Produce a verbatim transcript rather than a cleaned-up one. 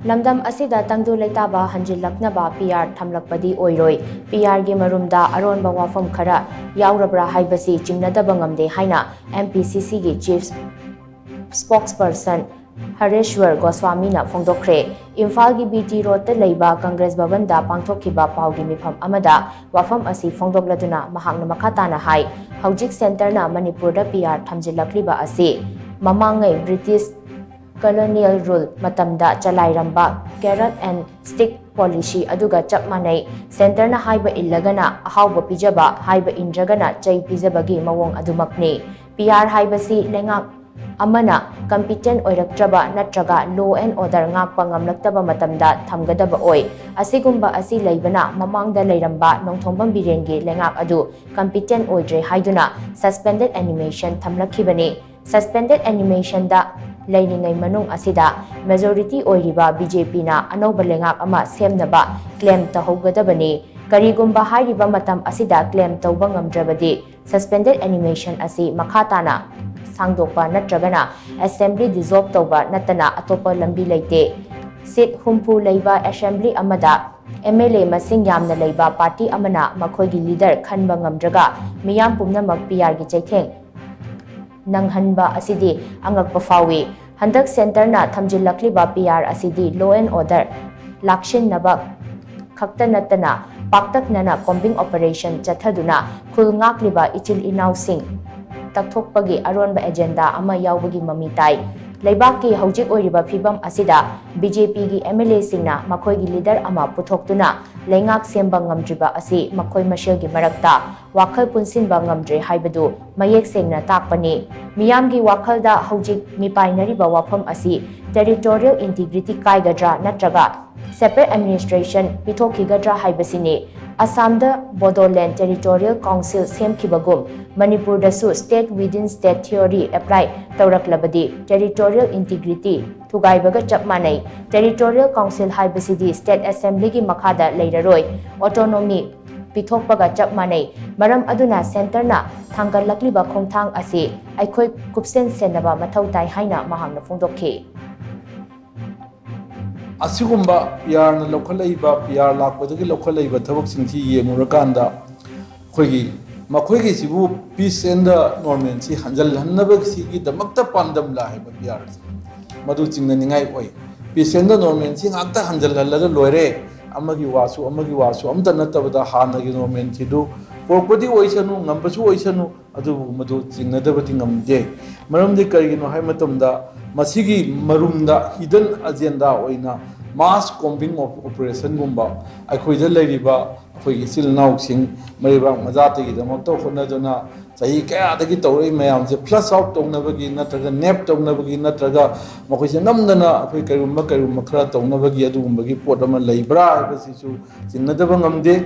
ꯂꯝꯗꯝ ꯑꯁꯤꯗ ꯇꯪꯗꯨ ꯂꯩꯇꯥꯕ ꯍꯟꯖꯤꯜꯂꯛꯅꯕ ꯄꯤ ꯑꯥꯔ ꯊꯝꯂꯛꯄꯗꯤ ꯑꯣꯏꯔꯣꯏ꯫ ꯄꯤ ꯑꯥꯔꯒꯤ ꯃꯔꯨꯝꯗ ꯑꯔꯣꯟꯕ ꯋꯥꯐꯝ ꯈꯔ ꯌꯥꯎꯔꯕ꯭ꯔꯥ ꯍꯥꯏꯕꯁꯤ ꯆꯤꯡꯅꯗꯕ ꯉꯝꯗꯦ ꯍꯥꯏꯅ ꯑꯦꯝ ꯄꯤ ꯁꯤ ꯁꯤꯒꯤ ꯆꯤꯐ ꯁ꯭ꯄꯣꯛꯁꯄꯔꯁꯟ ꯍꯔꯦꯁ꯭ꯋꯔ ꯒꯣꯁ꯭ꯋꯥꯃꯤꯅ ꯐꯣꯡꯗꯣꯛꯈ꯭ꯔꯦ꯫ ꯏꯝꯐꯥꯜꯒꯤ ꯕꯤ ꯇꯤ ꯔꯣꯗꯇ ꯂꯩꯕ ꯀꯪꯒ꯭ꯔꯦꯁ ꯚꯕꯟꯗ ꯄꯥꯡꯊꯣꯛꯈꯤꯕ ꯄꯥꯎꯒꯤ ꯃꯤꯐꯝ ꯑꯃꯗ ꯋꯥꯐꯝ ꯑꯁꯤ ꯐꯣꯡꯗꯣꯛꯂꯗꯨꯅ ꯃꯍꯥꯛꯅ ꯃꯈꯥ ꯇꯥꯅ ꯍꯥꯏ, ꯍꯧꯖꯤꯛ ꯁꯦꯟꯇꯔꯅ ꯃꯅꯤꯄꯨꯔꯗ ꯄꯤ ꯑꯥꯔ ꯊꯝꯖꯤꯜꯂꯛꯂꯤꯕ ꯑꯁꯤ ꯃꯃꯥꯡꯉꯩ ꯕ꯭ꯔꯤꯇꯤꯁ colonial rule ꯃꯇꯝꯗ ꯆꯂꯥꯏꯔꯝꯕ carrot and stick policy ꯑꯗꯨꯒ ꯆꯞ ꯃꯥꯟꯅꯩ꯫ ꯁꯦꯟꯇꯔꯅ ꯍꯥꯏꯕ ꯏꯜꯂꯒꯅ ꯑꯍꯥꯎꯕ ꯄꯤꯖꯕ, ꯍꯥꯏꯕ ꯏꯟꯗ꯭ꯔꯒꯅ ꯆꯩ ꯄꯤꯖꯕꯒꯤ ꯃꯑꯣꯡ ꯑꯗꯨꯃꯛꯅꯤ꯫ ꯄꯤ ꯑꯥꯔ ꯍꯥꯏꯕꯁꯤ ꯂꯩꯉꯥꯛ ꯑꯃꯅ competent ꯑꯣꯏꯔꯛꯇ꯭ꯔꯕ ꯅꯠꯇ꯭ꯔꯒ law and order ꯉꯥꯛꯄ ꯉꯝꯂꯛꯇꯕ ꯃꯇꯝꯗ ꯊꯝꯒꯗꯕ ꯑꯣꯏ꯫ ꯑꯁꯤꯒꯨꯝꯕ ꯑꯁꯤ ꯂꯩꯕꯅ ꯃꯃꯥꯡꯗ ꯂꯩꯔꯝꯕ ꯅꯣꯡꯊꯣꯝꯕꯝ ꯕꯤꯔꯦꯟꯒꯤ ꯂꯩꯉꯥꯛ ꯑꯗꯨ competent ꯑꯣꯏꯗ꯭ꯔꯦ ꯍꯥꯏꯗꯨꯅ suspended animation ꯊꯝꯂꯛꯈꯤꯕꯅꯤ꯫ Suspended animationꯗ ꯂꯩꯔꯤꯉꯩ ꯃꯅꯨꯡ ꯑꯁꯤꯗ majority ꯑꯣꯏꯔꯤꯕ ꯕꯤ ꯖꯦ ꯄꯤꯅ ꯑꯅꯧꯕ ꯂꯩꯉꯥꯛ ꯑꯃ ꯁꯦꯝꯅꯕ claim ꯇꯧꯍꯧꯒꯗꯕꯅꯤ꯫ ꯀꯔꯤꯒꯨꯝꯕ ꯍꯥꯏꯔꯤꯕ ꯃꯇꯝ ꯑꯁꯤꯗ claim ꯇꯧꯕ ꯉꯝꯗ꯭ꯔꯕꯗꯤ suspended animation ꯑꯁꯤ ꯃꯈꯥ ꯇꯥꯅ ꯁꯥꯡꯗꯣꯛꯄ ꯅꯠꯇ꯭ꯔꯒꯅ assembly dissolve ꯇꯧꯕ ꯅꯠꯇꯅ ꯑꯇꯣꯞꯄ ꯂꯝꯕꯤ ꯂꯩꯇꯦ꯫ Seat ꯍꯨꯝꯐꯨ ꯂꯩꯕ assembly ꯑꯃꯗ M L A ꯃꯁꯤꯡ ꯌꯥꯝꯅ ꯂꯩꯕ party ꯑꯃꯅ ꯃꯈꯣꯏꯒꯤ leader ꯈꯟꯕ ꯉꯝꯗ꯭ꯔꯒ ꯃꯤꯌꯥꯝ ꯄꯨꯝꯅꯃꯛ ꯄꯤ ꯑꯥꯔꯒꯤ ꯆꯩꯊꯦꯡ ꯅꯪꯍꯟꯕ ꯑꯁꯤꯗꯤ ꯑꯉꯛꯄ ꯐꯥꯎꯏ꯫ ꯍꯟꯗꯛ ꯁꯦꯟꯇꯔꯅ ꯊꯝꯖꯤꯜꯂꯛꯂꯤꯕ ꯄꯤ ꯑꯥꯔ ꯑꯁꯤꯗꯤ law and order ꯂꯥꯛꯁꯤꯟꯅꯕ ꯈꯛꯇ ꯅꯠꯇꯅ ꯄꯥꯛꯇꯛꯅꯅ combing operation ꯆꯠꯊꯗꯨꯅ ꯈꯨꯜ ꯉꯥꯛꯂꯤꯕ ꯏꯆꯤꯜ ꯏꯅꯥꯎꯁꯤꯡ ꯇꯛꯊꯣꯛꯄꯒꯤ ꯑꯔꯣꯟꯕ agenda ꯑꯃ ꯌꯥꯎꯕꯒꯤ ꯃꯃꯤ ꯇꯥꯏ꯫ ꯂꯩꯕꯥꯛꯀꯤ ꯍꯧꯖꯤꯛ ꯑꯣꯏꯔꯤꯕ ꯐꯤꯕꯝ ꯑꯁꯤꯗ ꯕꯤ ꯖꯦ ꯄꯤꯒꯤ M L Aꯁꯤꯡꯅ ꯃꯈꯣꯏꯒꯤ leader ꯑꯃ ꯄꯨꯊꯣꯛꯇꯨꯅ ꯂꯩꯉꯥꯛ ꯁꯦꯝꯕ ꯉꯝꯗ꯭ꯔꯤꯕ ꯑꯁꯤ ꯃꯈꯣꯏ ꯃꯁꯦꯜꯒꯤ ꯃꯔꯛꯇ ꯋꯥꯈꯜ ꯄꯨꯟꯁꯤꯟꯕ ꯉꯝꯗ꯭ꯔꯦ ꯍꯥꯏꯕꯗꯨ ꯃꯌꯦꯛ ꯁꯦꯡꯅ ꯇꯥꯛꯄꯅꯤ꯫ ꯃꯤꯌꯥꯝꯒꯤ ꯋꯥꯈꯜꯗ ꯍꯧꯖꯤꯛ ꯃꯤꯄꯥꯏꯅꯔꯤꯕ ꯋꯥꯐꯝ ꯑꯁꯤ territorial integrity ꯀꯥꯏꯒꯗ꯭ꯔꯥ ꯅꯠꯇ꯭ꯔꯒ separate administration ꯄꯤꯊꯣꯛꯈꯤꯒꯗ꯭ꯔꯥ ꯍꯥꯏꯕꯁꯤꯅꯤ꯫ ꯑꯁꯥꯝꯗ Bodoland Territorial Council ꯁꯦꯝꯈꯤꯕꯒꯨꯝ ꯃꯅꯤꯄꯨꯔꯗꯁꯨ state within state theory apply ꯇꯧꯔꯛꯂꯕꯗꯤ territorial integrity ꯊꯨꯒꯥꯏꯕꯒ ꯆꯞ ꯃꯥꯟꯅꯩ꯫ Territorial Council ꯍꯥꯏꯕꯁꯤꯗꯤ state assemblyꯒꯤ ꯃꯈꯥꯗ ꯂꯩꯔꯔꯣꯏ꯫ Autonomy ꯄꯤꯊꯣꯛꯄꯒ ꯆꯞ ꯃꯥꯟꯅꯩ꯫ ꯃꯔꯝ ꯑꯗꯨꯅ centreꯅ ꯊꯥꯡꯒꯠꯂꯛꯂꯤꯕ ꯈꯣꯡꯊꯥꯡ ꯑꯁꯤ ꯑꯩꯈꯣꯏ ꯀꯨꯞꯁꯦꯟ ꯁꯦꯟꯅꯕ ꯃꯊꯧ ꯇꯥꯏ ꯍꯥꯏꯅ ꯃꯍꯥꯛꯅ ꯐꯣꯡꯗꯣꯛꯈꯤ꯫ ꯑꯁꯤꯒꯨꯝꯕ ꯄꯤ ꯑꯥꯔꯅ ꯂꯧꯈꯠꯂꯛꯏꯕ, ꯄꯤ ꯑꯥꯔ ꯂꯥꯛꯄꯗꯒꯤ ꯂꯧꯈꯠꯂꯛꯏꯕ ꯊꯕꯛꯁꯤꯡꯁꯤ ꯌꯦꯡꯉꯨꯔꯀꯥꯟꯗ, ꯑꯩꯈꯣꯏꯒꯤ ꯃꯈꯣꯏꯒꯤꯁꯤꯕꯨ peace and normalcy ꯍꯟꯖꯤꯜꯍꯟꯅꯕꯁꯤꯒꯤꯗꯃꯛꯇ ꯄꯥꯟꯗꯝꯂꯥ ꯍꯥꯏꯕ ꯄꯤ ꯑꯥꯔꯁꯦ, ꯃꯗꯨ ꯆꯤꯡꯅꯅꯤꯡꯉꯥꯏ ꯑꯣꯏ꯫ Peace and normalcy ꯉꯥꯛꯇ ꯍꯟꯖꯤꯜꯍꯜꯂꯒ ꯂꯣꯏꯔꯦ, ꯑꯃꯒꯤ ꯋꯥꯁꯨ ꯑꯃꯒꯤ ꯋꯥꯁꯨ ꯑꯝꯇ ꯅꯠꯇꯕꯗ ꯍꯥꯟꯅꯒꯤ normalcyꯗꯨ ꯄꯨꯔꯛꯄꯗꯤ ꯑꯣꯏꯁꯅꯨ, ꯉꯝꯕꯁꯨ ꯑꯣꯏꯁꯅꯨ, ꯑꯗꯨꯕꯨ ꯃꯗꯨ ꯆꯤꯡꯅꯗꯕꯗꯤ ꯉꯝꯗꯦ꯫ ꯃꯔꯝꯗꯤ ꯀꯔꯤꯒꯤꯅꯣ ꯍꯥꯏꯕ ꯃꯇꯝꯗ, ꯃꯁꯤꯒꯤ ꯃꯔꯨꯝꯗ hidden agenda ꯑꯣꯏꯅ mass combing operationꯒꯨꯝꯕ, ꯑꯩꯈꯣꯏꯗ ꯂꯩꯔꯤꯕ ꯑꯩꯈꯣꯏꯒꯤ ꯏꯆꯤꯜ ꯏꯅꯥꯎꯁꯤꯡ, ꯃꯔꯩꯕꯥꯛ ꯃꯖꯥꯇꯒꯤꯗꯃꯛꯇ ꯍꯣꯠꯅꯗꯨꯅ ꯆꯍꯤ ꯀꯌꯥꯗꯒꯤ ꯇꯧꯔꯛꯏ ꯃꯌꯥꯝꯁꯦ flush out ꯇꯧꯅꯕꯒꯤ ꯅꯠꯇ꯭ꯔꯒ nap ꯇꯧꯅꯕꯒꯤ ꯅꯠꯇ꯭ꯔꯒ ꯃꯈꯣꯏꯁꯦ ꯅꯝꯗꯅ ꯑꯩꯈꯣꯏ ꯀꯔꯤꯒꯨꯝꯕ ꯀꯔꯤꯒꯨꯝꯕ ꯈꯔ ꯇꯧꯅꯕꯒꯤ ꯑꯗꯨꯒꯨꯝꯕꯒꯤ ꯄꯣꯠ ꯑꯃ ꯂꯩꯕ꯭ꯔꯥ ꯍꯥꯏꯕꯁꯤꯁꯨ ꯆꯤꯡꯅꯗꯕ ꯉꯝꯗꯦ꯫